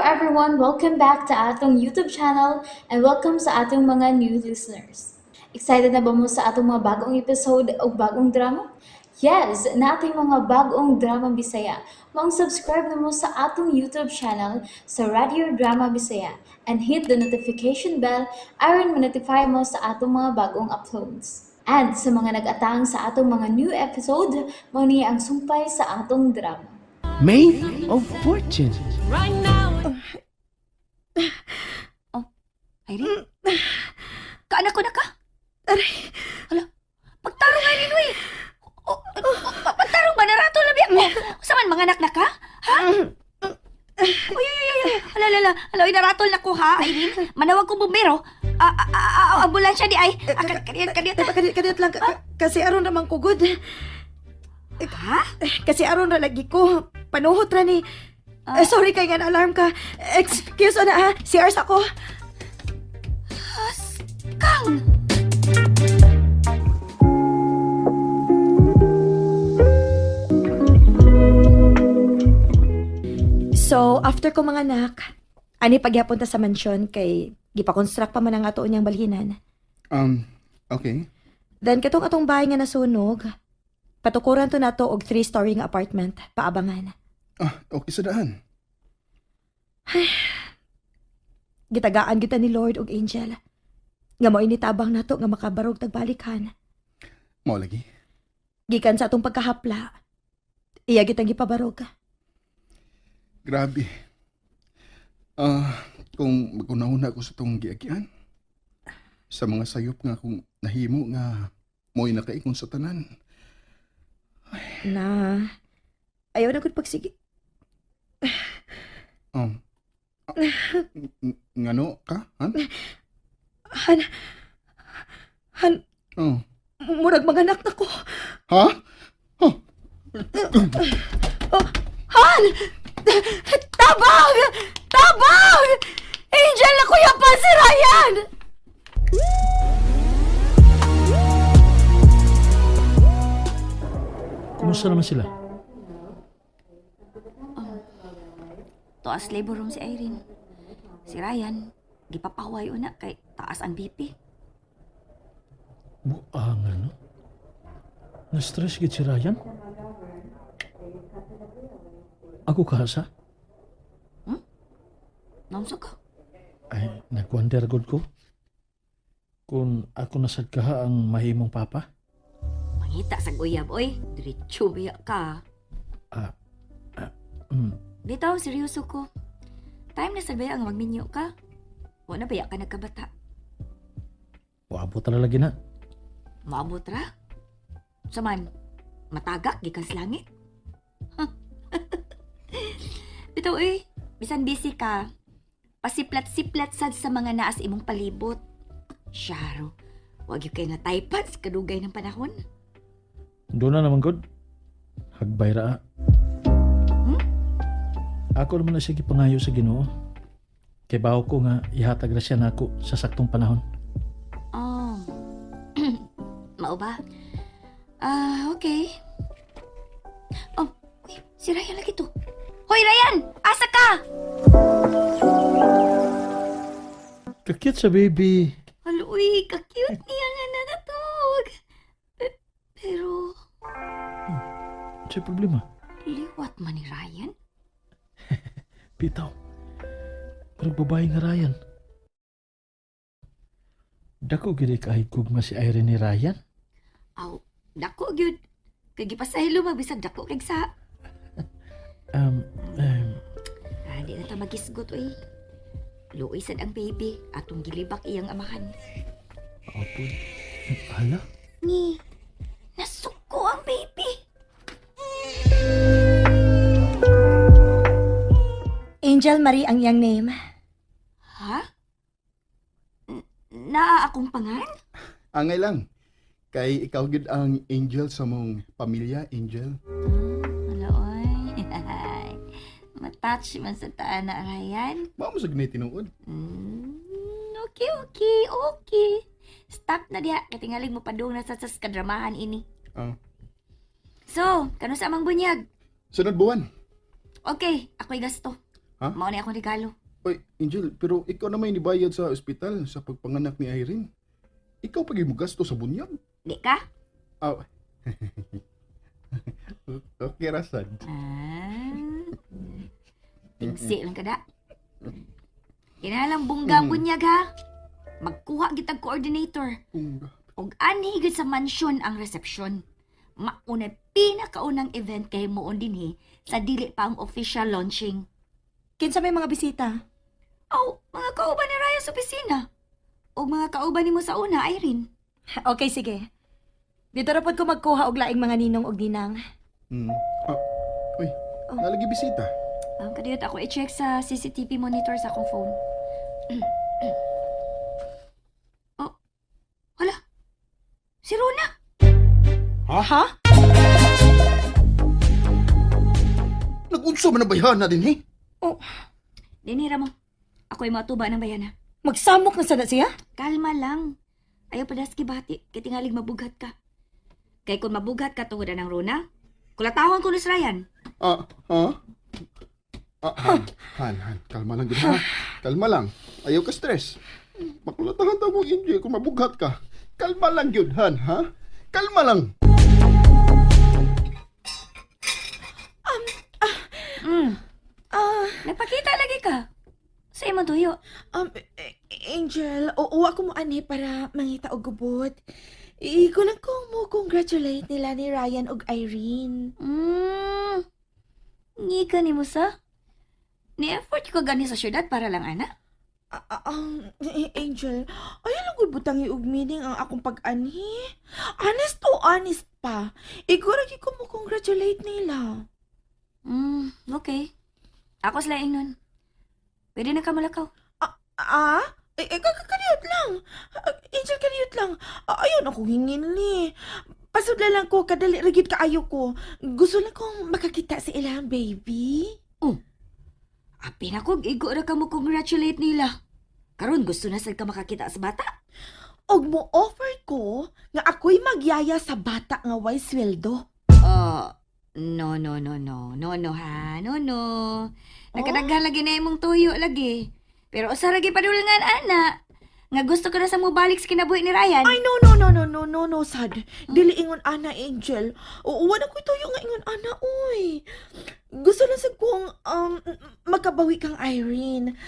everyone! Welcome back to atong YouTube channel and welcome sa atong mga new listeners. Excited na ba mo sa atong mga bagong episode o bagong drama? Yes, nating mga bagong drama Bisaya. Maong subscribe na mo sa atong YouTube channel sa Radio Drama Bisaya and hit the notification bell aron ma-notify mo sa atong mga bagong uploads. And sa mga nag-atang sa atong mga new episode, mao ni ang sumpay sa atong drama. Maid of Fortune. Irene? Kaanak ko na ka? Aray. Hala, pagtarong, Irene, uy. Oh, oh, pagtarong ba? Narato na biyak mo. Sa man, mga anak na ka? Ha? Uy, uy, uy, uy. Hala, hala, hala. Uy, naratol na ko, ha, Irene? Manawag kong bumbero. Ah, ah, ah, ah, ambulansya di ay. Ah, kadiyot, kadiyot. Kadiyot, kadiyot lang. Kasi aron naman ko good. Ha? Kasi aron ra lagi ko. Panuhot ra ni. Eh, sorry kay nga na-alarm ka. Excuse na ha. CR sa ko. Kang! So, after ko mga anak, ani pagyapon ta sa mansyon kay gipakonstruct pa man ang ato niyang balhinan. Okay. Then katong atong bahay nga nasunog, patukuran to nato og 3-story nga apartment paabangan. Ah, okay sa daan. Gitagaan kita ni Lord og Angel. Nga mao initabang nato nga makabarog tagbalikan. Mao lagi. Gikan sa atong pagkahapla, iya gitang gipabarog. Grabe. Ah, kung maguna-una ko sa tong giagian, sa mga sayop nga kung nahimo nga mo'y nakaikon sa tanan. Na, ayaw na gud pagsige. Ah, ngano ka? Han? Han, han, Oh. murag mga anak na ko. Ha? Oh. Han! Tabang! Tabang! Angel na kuya pa si Ryan! Kumusta naman sila? Tuas labor room si Irene. Si Ryan, gipapaway una kay taas ang BP. Buangan, no? Na-stress gid si Ryan? Ako kahasa? Naunsa ka? Ay, nag-wonder gud ko. Kung ako nasad kaha ang mahimong papa. Mangita sa guyab, oy. Diretso biya ka. Ah, Bitaw, seryoso ko. Time na sad baya ang magminyo ka. Wa na baya ka nagkabata. Waabot na lagi na. Maabot ra. Saman, matagak gikan sa langit. Bitaw eh, bisan busy ka. Pasiplat-siplat sad sa mga naas imong palibot. Syaro, wag yun kay nataypan sa kadugay ng panahon. Doon na naman gud. Hagbay ra. Hmm? Ako naman na siya gipangayo sa Ginoo. Kay bawo ko nga ihatag ra siya nako sa saktong panahon. Oh. Mao ba? Ah, okay. Oh, uy, si Ryan lagi to. Hoy, Ryan! Asa ka? Kakit sa baby. Alo, uy, ka-cute niya nga nanatog. Pero, Sa problema. liwat man ni Ryan. Bitaw. Parang babae nga Ryan. Dako gid kahit gugma si Irene ni Ryan. Aw, dako gyud. Kay gipasaylo magbisag dako kay sa. Um, um, Ah, di na ta magisgot uy. Luoy sad ang baby atong gilibak iyang amahan. Apo. Hala? Ni, nasuko ang baby. Angel Marie ang iyang name. Ha? Naa akong pangan? Angay lang. Kay ikaw gid ang angel sa mong pamilya, Angel. Hala, oy. Matouch man sa taan na, Ryan. Mao mo sa gnay tinuod. Okay. Stop na diha. Katingalig mo padung na sa kadramahan ini. Ah. So, kano sa amang bunyag? Sunod buwan. Okay, ako'y gasto. Ha? Mao ni akong regalo. Oy, Angel, pero ikaw na may nibayad sa ospital sa pagpanganak ni Irene. Ikaw pag gasto sa bunyag. Di ka? Ah. Okay, rasad. Ah. Tingsi lang kada. Kinalang bungga bunyag ha. Magkuha gitag coordinator. Bungga. Og anhi gid sa mansyon ang resepsyon. Mauna pinakaunang event kay moon dinhi sa dili pa ang official launching. Kinsa may mga bisita? Aw, mga kauban ni Raya sa opisina. Og mga kauban nimo sa una, Irene. Okay, sige. Dito ra pod ko magkuha og laing mga ninong og ninang. Ah, uy, Oh. nalagi bisita. Kadiyot ako i-check sa CCTV monitor sa akong phone. Oh, hala. Si Rona. Ha? Nagunso man ang bayhana din, eh? Oh, Dinira mo. Ako'y matuba ng bayana. magsamok na sana siya? Kalma lang. Ayaw padaski bati, kay tingalig mabughat ka. Kay kung mabughat ka tungod ng Rona, kulatahon ko ni Ryan. Ah, ha? Ah, Han, Han, Han, kalma lang, gud, ha? Kalma lang. Ayaw ka stress. Makulatahan ta mo, Angel, kung mabughat ka. Kalma lang yun, Han, ha? Kalma lang. Ah, Nagpakita lagi ka. Sa imong tuyo. Eh, Angel, oo ako mo ani para mangita og gubot. Igo lang ko mo congratulate nila ni Ryan og Irene. Ngika ni mo sa? Ni-effort ko gani sa syudad para lang, ana. Angel, ay lang gud butang og meaning ang akong pag-anhi. Honest to honest pa. Igo ra gyud ko mo congratulate nila. Okay. Ako sila ingnon. Pwede na ka malakaw. Ah? Eh, eh, kaniyot lang. Ah, Angel, kaniyot lang. Ah, ayaw na akong hingin ni. Pasudla lang ko, kadali ra gyud kaayo ko. Gusto lang kong makakita sa ilang baby. Api na ko, igo ra ka mo congratulate nila. Karon gusto na sad ka makakita sa bata. Og mo offer ko nga ako'y magyaya sa bata nga way sweldo. Ah, no, no, no, no. No, no, ha. No, no. Nakadaghan lagi na imong tuyo lagi. Pero usa ra gyud padulngan, ana. Nga gusto ko na sa mobalik sa kinabuhi ni Ryan. Ay, no, no, no, no, no, no, no, sad. Dili ingon ana, Angel. Oo, wala ko'y tuyo nga ingon ana, uy. Gusto lang sa kong makabawi kang Irene.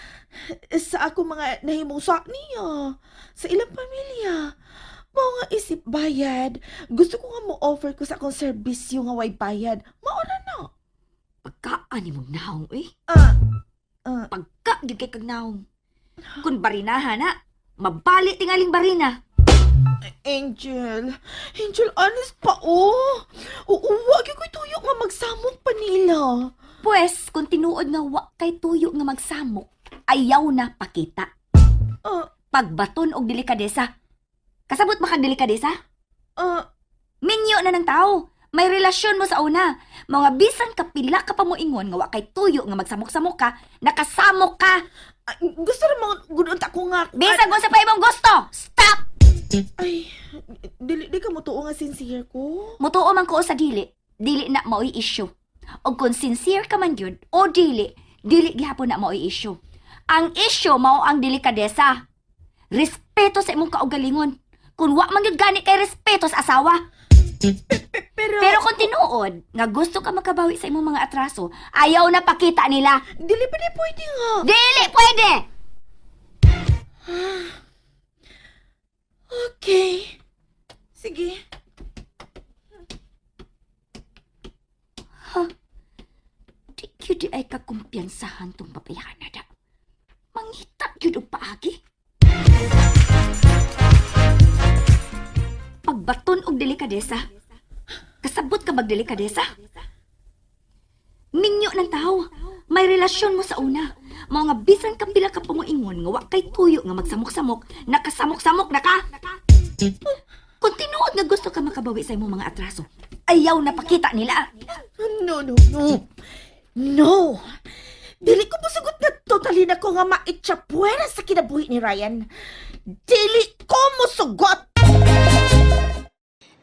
Sa ako mga nahimusa niya. Sa ilang pamilya. Mao nga isip bayad. Gusto ko nga mo offer ko sa akong serbisyo nga way bayad. Maora na. Pagkaan ni mong naong, uy. Ah, ah. Pagka gyud kay kag naong. Kun barinahan na, mabali tingaling barina. Angel, Angel, honest pa, oh. Oo, wag ko'y tuyo nga magsamok pa nila. Pwes, kung tinuod nga wa kay tuyo nga magsamok, ayaw na pakita. Ah, Pagbaton og delikadesa. Kasabot ba kang delikadesa? ah, Minyo na ng tao. May relasyon mo sa una. Mga bisan kapila ka pa mo ingon nga wa kay tuyo nga magsamok-samok ka, nakasamok ka. Ay, gusto rin mga gudunta ko nga. Bisan kung sa pa imong gusto. Stop! Ay, dili di ka mo tuo nga sincere ko. Mutuo man ko sa dili. Dili na maoy issue. Og kung sincere ka man gyud o dili, dili gihapon na maoy issue. Ang issue mao ang delikadesa. Respeto sa imong kaugalingon. Kung wa man gyud gani kay respeto sa asawa. Pero, Pero kung tinuod nga gusto ka makabawi sa imong mga atraso, ayaw na pakita nila. Dili pa di pwede nga. Dili pwede. Okay. Sige. Di gyud di ay kakumpiyansahan tong babayana da. Mangita gyud og paagi. Pagbaton og delikadesa. Kasabot ka bag delikadesa? Minyo ng tao. May relasyon mo sa una. Mao nga bisan ka pila ka pamuingon nga wa kay tuyo nga magsamok-samok, nakasamok-samok na ka. Kung tinuod nga gusto ka makabawi sa imong mga atraso, ayaw na pakita nila. No, no, no. No. Dili ko musugot na totally na ko nga maitsapuera sa kinabuhi ni Ryan. Dili ko musugot!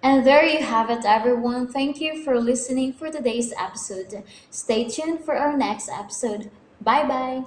And there you have it, everyone. Thank you for listening for today's episode. Stay tuned for our next episode. Bye-bye!